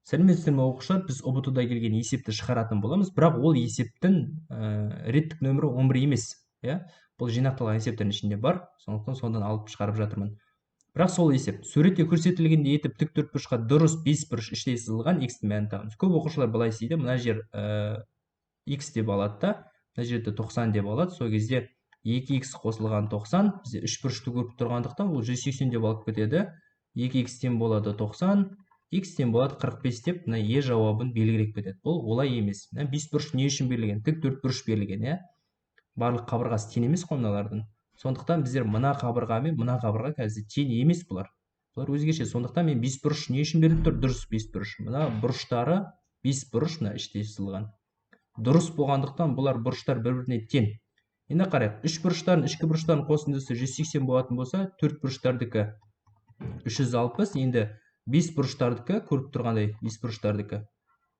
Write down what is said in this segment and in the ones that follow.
Сәлеметсіздер ме, оқушылар? Біз ҰБТ-да келген есепті шығаратын боламыз, бірақ ол есептің реттік нөмірі 11 емес, иә? Бұл жинақталған есептердің ішінде бар, сондықтан содан алып шығарып жатырмын. Бірақ сол есеп суретте көрсетілгендей етіп тік төртбұрышқа дұрыс бес бұрыш іштей сызылған, x-тің мәнін табыңыз. Көп оқушылар былай істейді: мына жер x деп алады да, мына жерде 90 деп алады. Сол кезде 2x қосылған 90, бізде үш бұрышты көріп тұрғандықтан, ол 180 деп алып кетеді. 2x тең болады 90, x тең болады 45 деп мына е жауабын белгілеп кетеді. Бұл олай емес. Мына бес бұрыш не үшін берілген? Тік төрт бұрыш берілген, иә? Барлық қабырғасы тең емес қой мыналардың. Сондықтан біздер мына қабырға мен мына қабырға қазір тең емес бұлар. Бұлар өзгеше. Сондықтан мен бес бұрыш не үшін беріліп тұр? Дұрыс бес бұрыш. Мына бұрыштары бес бұрыш, мына іште сызылған. Дұрыс болғандықтан, бұлар бұрыштар бір-біріне тең. Енді қарайық. Үш бұрыштардың ішкі бұрыштардың қосындысы 180 болатын болса, төрт бұрыштардікі 360. Енді бес бұрыштардікі, көріп тұрғандай, бес бұрыштардікі.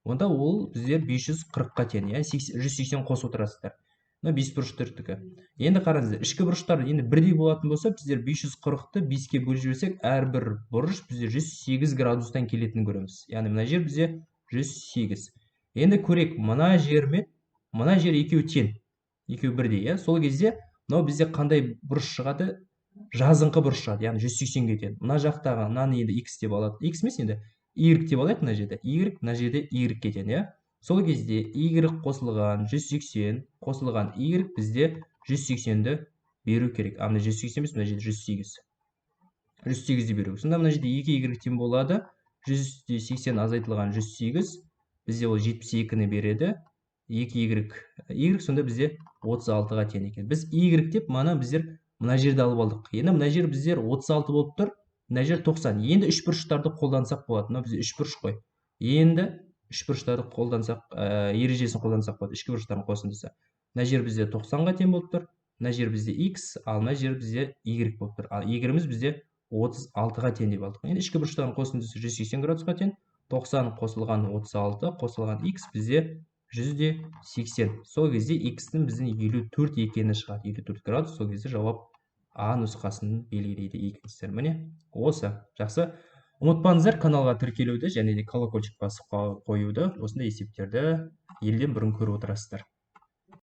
Онда ол біздер 540-қа тең, иә? 180 қосып отырасыздар. Мына бес бұрыштардікі. Енді қараңыздар, ішкі бұрыштар енді бірдей болатын болса, біздер 540-ты 5-ке бөліп жіберсек, әрбір бұрыш бізде 108 градустан келетінін көреміз. Яғни мына жер бізде 108. Енді көрейік, мына жер мен мына жер екеуі тең. Екеуі бірдей, иә? Сол кезде мынау бізде қандай бұрыш шығады? Жазыңқы бұрыш шығады, яғни 180-ге тең. Мына жақтағы мынаны енді x деп алады. X емес енді, y деп алайық мына жерде. Y мына жерде y-ге тең, иә? Сол кезде y қосылған 180 қосылған y бізде 180-ді беру керек. А мына 180 емес, мына жерде 108. 108-ді беру. Сонда мына жерде 2y тең болады. 180 азайтылған 108 бізде ол 72-ні береді. 2y, y сонда бізде 36-ға тең екен. Біз y деп мана біздер мына жерді алып алдық. Енді мына жер біздер 36 болып тұр, мына жер 90. Енді үш бұрыштарды қолдансақ болады. Мынау бізде үш бұрыш қой. Енді үш бұрыштарды қолдансақ, ережесін қолдансақ болады, ішкі бұрыштардың қосындысы. Мына жер бізде 90-ға тең болып тұр, мына жер бізде x, ал мына жер бізде y болып тұр. Ал y-іміз бізде 36-ға тең деп алдық. Енді ішкі бұрыштардың қосындысы 180 градусқа тең. 90 қосылған 36 қосылған x бізде 180. Сол кезде x-тің біздің 54 екені шығады. 54 градус. Сол кезде жауап А нұсқасын белгілейді екенсіздер. Міне осы. Жақсы. Ұмытпаңыздар каналға тіркелуді және де колокольчик басып қоюды. Осындай есептерді елден бұрын көріп отырасыздар.